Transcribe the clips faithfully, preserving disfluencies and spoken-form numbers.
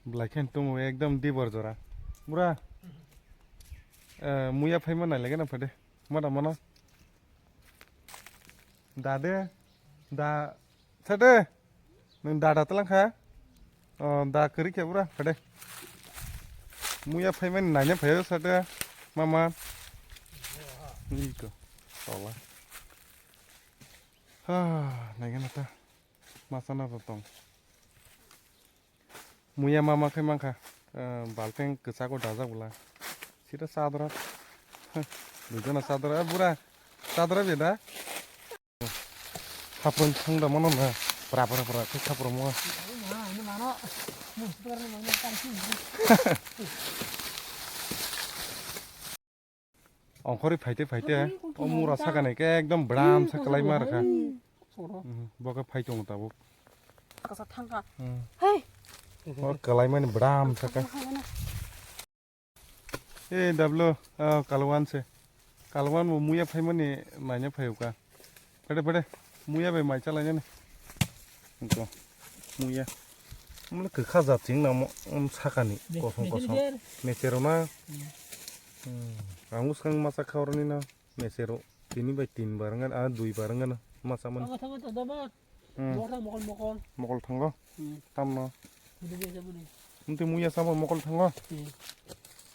Belai khe tongo ekdom dibor jora. Bura, eh, muya phaima nai lege na phade. Mada mana. Da de, da, sade. Nung da da talang kha. Oh, da kari khe bura, phade. Muya phaima nai na phayo sade. Mama. Iko. Tola. Ha, nai gana ta. Masa na tong. Muya mama khe mankha, eh, balteng kwchak o dajak bwla. Sita chadra. Duijona chadra, eh, bura. Chadra beda. Khapron thang da mano na. Pra pra pra khe khapron mo. Ongkhorwi phaite phaite, o mura sakani khe ekdom bwlam sa kwlaima rwkha. Mhm, bo khe phai tongo tabuk. Kasa thangkha. Hmm. Hei. O kwlaimani bwlam sakha. Thangkha na. E dablo, ah, kalwan se. Kalwan bo muya phaimani naina phaiuka. Pede pede, muya bai mai chalainani. Iko, muya. Mula kwkha jat ching namo, um, sakani, kosong kosong. Mechero na. Hmm. Ang bwskang masa kha oroni na, mechero. Tini bai tin bar wngkha, ah, dui bar wngkha na, masa mani. Tamo, tamo, tamo, tamo. Hmm. Mokol, mokol, mokol. Mokol thango? Hmm. Tamno? Budi dia, budi. Mungti muya samo mokol thango? Hmm.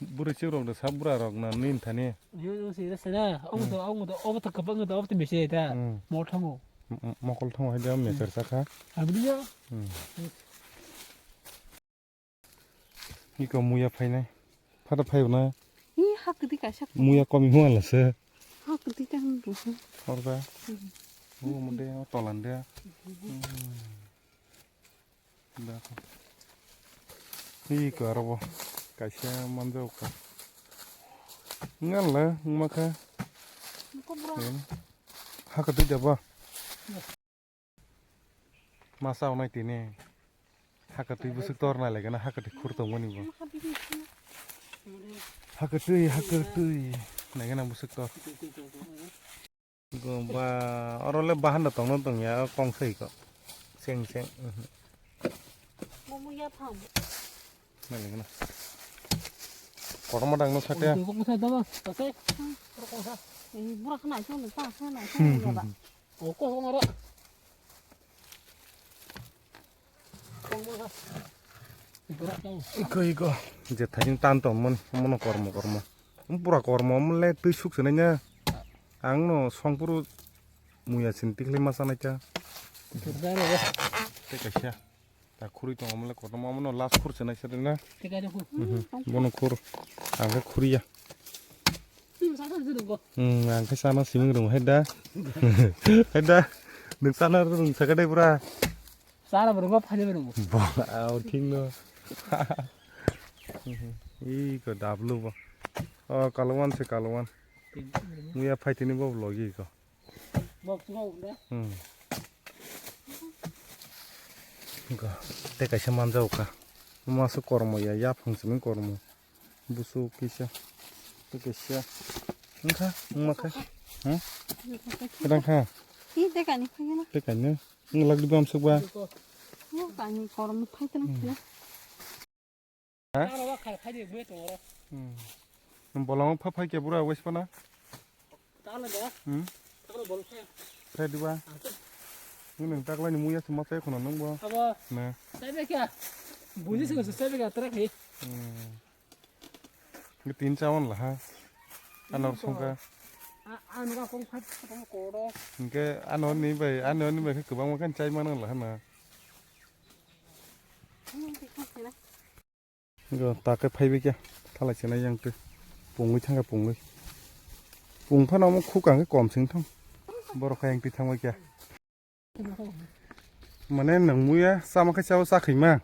Bwrwi chikrok da sab bwra rok na nini thani? Yo, yo, si, rasa na. Omo to, omo to, omo to kapang to, omo to mese ta. Hmm. Mokol thango. M-, m-, mokol thango hai dia meser sakha. Abdi yo. Hmm. Iko muya phainai. Phata phaio na. Hi, ha kwtwi kaisa. Muya komi hua lase. Ha kwtwi ta hwn rwkha. Horda. Mhm. Hua mode tolan de. Mhm. Da. Iko arobo. Kaisa manjao ka. Ngal la, ngma kha. Nokho bura. Ha kwtwi da ba. Masa onai tini. Hakatwi bwswk tor nai laigana, hakatwi khur tongmani bo. Hakatwi, hakatwi. Naigana bwswk tor. Go ba, oro le bahan da tongno tongya, kong sai ko. Seng, seng. Mhm. Nai laigana. Kotorma dangno sakya. Bura khna song ta khna song ya ba. Iko, iko. Je thajin tan tongmani, omono kormo, kormo. Pura kormo, omo le twi suk se nanya. Ang no songpuru muya sin tikhle ma sanai ta. Tei kaisa. Ta khuri tong omo le kotorma, omono last khur se nai sa na. Mhm. Bono khur. Ang khe khuriya. Hmm, ang khe sana siming rung hai da. Hai da. Nwng sana rung sakha dai pura. Sana rung ba phani rung. Ba, au thing no. Ih, ko dablu ba. Oh, kalwan se kalwan. Muya phai tini bo logi ko. Bok chuma unda. Hmm. Ko, tei kaisa manjao ka. Masa kormo ya, yaphang siming kormo. Busu kisa. Tei kaisa. Wngkha, wngma kha. Hmm? Kadang kha. Hi, tei kani phagena. Tei kani. Wng lak di bam sukba. Wng kani kormo phai tana khna. Ha? Tara wa khai phai de gwe tong oro. Hmm. Bolong pha phai ke bura wes pana. Tala da. Hmm. Tala bol khai. Khai diba. Nung taklai ni muya suma sai khona nung bo. Abo. Na. Sai be kya? Buji se sai be kya tara khai. Hmm. Nge tin chawan la ha. Anor songka. Ano ka kong phat kong koro. Nge ano ni bai, ano ni bai ke kwbang ma kan chai mano la ha na. Go ta khe phaibai khe thalai se nai yang twi pungwi thangkha pungwi. Pung phano omo khuk ang khe kom sing thang. Borok khe yang twi thangbai khe. Mane nang muya sama khe chao cha khima.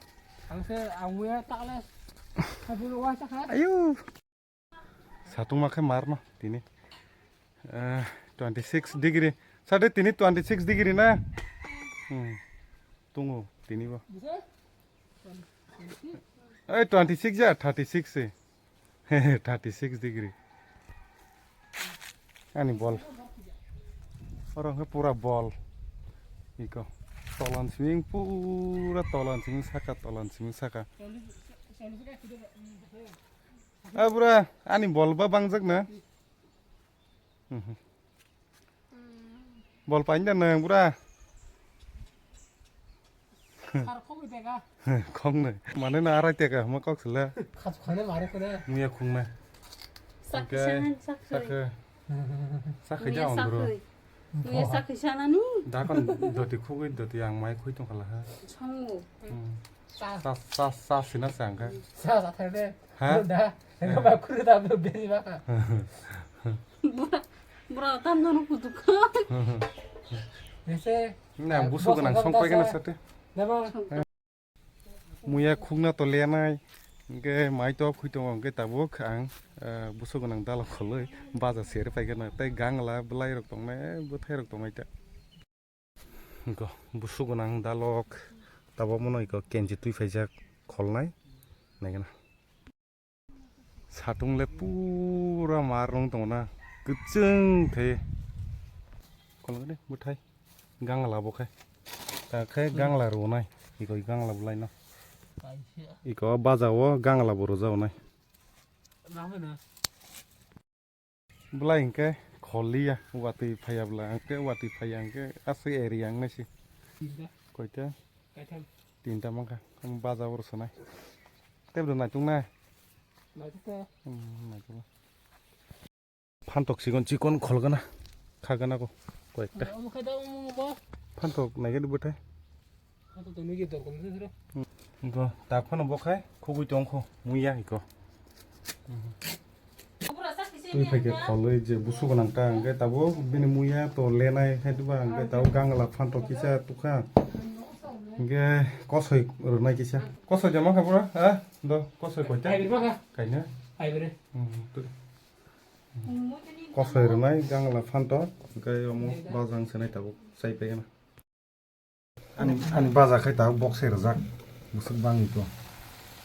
Ang se ang muya ta le. Habu wa cha kha. Ayu. Satung ma khe mar no tini. Eh, twenty six degree. Sade tini twenty six degree na. Hmm. Tungo tini bo. Eh, twenty six ya, thirty six se. Thirty six degree. Ani bol. Oro hwnkhe pura bol. Iko. Tolan swimming pura tolan swimming saka, tolan swimming saka. A bura, ani bol ba bangjak na? Mhm. Bol painda nang bura. Khar khogwi tega. Khong nai. Mane na arai tega, ma kok sila. Khas khane mare khone. Muya khung na. Sak Okay. San, sak Sakhe. Sakhe Muya ja sak ongro. Khoi. Muya sak khoi sanani. Da kon doti khugwi doti ang mai khui tong khala ha. Sango. Hmm. Sa. Sa, sa, sa sina sangka. Sa, sa thai de. Ha? Da. Eko ba khuru da do beri ba ka. Bura, bura tam no kutuk. Ese. Na busu ganang song pai gana sate. Dama. Muya khugna to lenai, hingke mai to khoi tongo, hingke tabuk ang, eh, buso gwnang dalok kholoi baja seri paikhe na, tei gangla bwlairok tongnai, eh, bwthairok tongnai ta. Hingko buso gwnang dalok tabok mono iko kenji twi phaijak kholnai, naikhe na. Satung le pura mar rong tongo na, kwchwng khe. Kolokde bwthai gangla bo khe. Ta khe gangla rwnai. Iko gangla bo laino. Iko baja o gangla bo rwja onai. Bwlai hwnkhe kholiya, watwi phaiya bwla hwnkhe, watwi phaiya hwnkhe aswk area wngnai se. Koita? Tinta mankha. Ang baja o rwsonai. Tei bo naituknai? Naituknai. Hmm, naituknai. Phantok chikon chikon kholgana. Khagana ko koyekta. Omo khe da omo bo. Phantok naigani bwthai. Phantok to nigi dor kom se sero. Hmm. Iko tak phano bo khai khugui tong kho muya iko. Twi phaikhe kholwi je busu gwnang ta hwnkhe tabuk bini muya to lenai hai diba hwnkhe tabuk gangla phantok kisa tukha. Hwnkhe kosoi rwnai kisa. Kosoi jama kha pura, ha? Do, kosoi koita? Hybrid ma kha? Kaina? Hybrid. Hmm, twi. Kosoi rwnai gangla phantok, hwnkhe omo bajang senai tabuk chai paigana. Ani, ani baja khai tabuk bok se rwjak, bwswk bangwi to.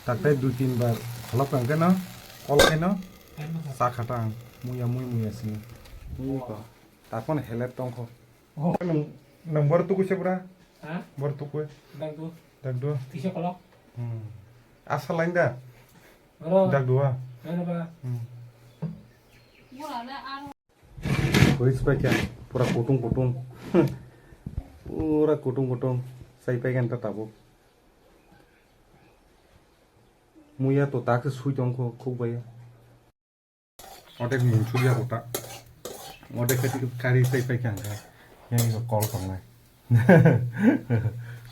Tak tai dui tin bar kholop kang khe no, kol khai no, cha kha ta ang, muya mui muya sini. Mui ko, ta phone helet tong kho. Oh. Nang, nang bor tukui se bra? Ha? Bor tukui. Dak du. Dak du. Tisa kolok. Hmm. Asa lain da? Oro. Dak du ha? Oro ba. Hmm. Fridge pai khe pura kutung kutung. Pura kutung kutung. Sai pai khe ta tabuk. Muya to tak se sui tong kho khuk bai. Odek mung chukya kota. Odek khe kari sai pai khe ang kha. Yang ko kol tongnai.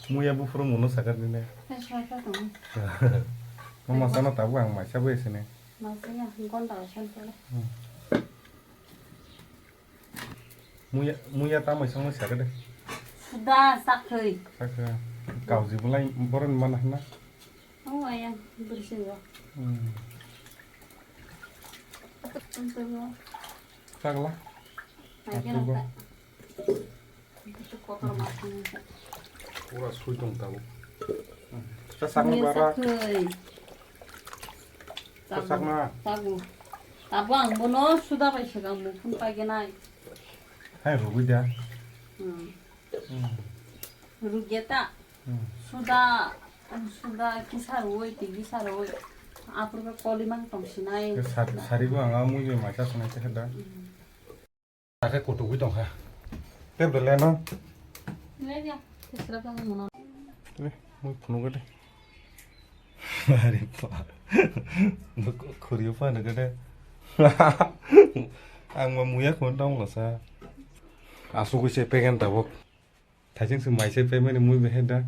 Muya buphuru muno sakar nini. Hai, soi kha tongo. Mama sana tabu ang maisa bo esene. Maisa ya, gon da san pele. Hmm. Muya, muya ta mai songno sakar de. Suda sakhoi. Sakha. Kauji bulai boron mana hana. Oh, ayang, bersih ya. Hmm. Untuk ya. Sagla. Lagi Aku nanti. Itu kotor banget. Pura sui tong tabuk. Hmm. Kita sakna bara. Sakhoi. Kita sakna. Tabu. Tabu ang bono suda bai segang mukhun pai genai. Hai, rugi dia. Hmm. Hmm. Rugi ta. Hmm. Suda, suda kisa roi, ti kisa roi. Apur ke koli mang tong sinai. Ke sar-, sari bo ang amui je macha sunai te da. Hmm. Akhe kutuk bi tong kha. Te bele no. Le ya, te sra ta mo no. Te mui phunu gade. Are pa. Khuriyo pa gade. Ang ma muya khon tong lo sa. Asugui se pegen tabok. Thaising se mai se pemani mui behe da.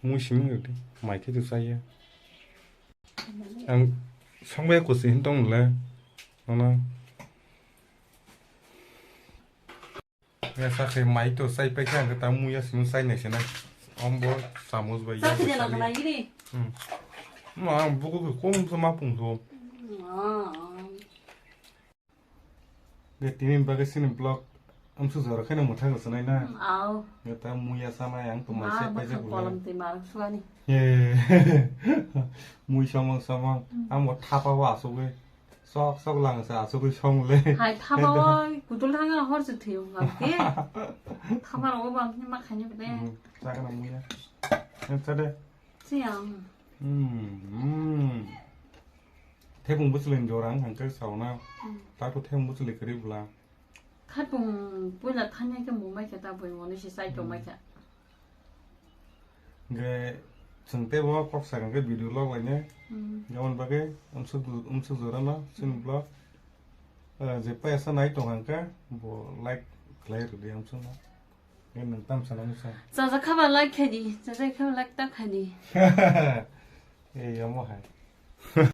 Mui simi gati. Mai khe tu saya. Ang songbai kusi hin tong le. Ono. Ya sakhe mai to sai pai khe ang ta muya simi sai nai se nai. Ombo samus bai ya. Sakhe jana khnai gini. Hmm. Ma ang buku ke kom sama pung so. Ah. Ge tini bagwi sini vlog amsu jora khaina mwthang rwchanai na. Au. Ge ta muya sanai ang to mai se paijak bwle. Kolam twi mar suani. Ye. Mui samang samang. Hmm. Amo thapa wa asugwi. Sok sok lang sa asugwi song le. Hai thapa wa kutul thanga hor se thiyo ngam ke. Thapa ro ba ni ma khani bde. Hmm. Sakna muya. Em sade. Siang. Hmm, hmm. Thebung bwchwlwi ni jora wng kha hwnkhe sauna. Hmm. Tato thebung bwchwlwi kwrwi bwla. Khatbung puila thani khe mumai khe ta bui moni se chai tongmai kha. Hwnkhe chwng teibo kok sakha khe video log lainai. Hmm. Aboni bagwi umsuk, umsuk jora no chini vlog. Eh, je paisa nai tong hwnkhe bo like khlai rwdi amsuk no. Nge nwng tam sana musa. Chajakha ba like khaidi, chajakha ba like ta khaidi. Ei, omo hai.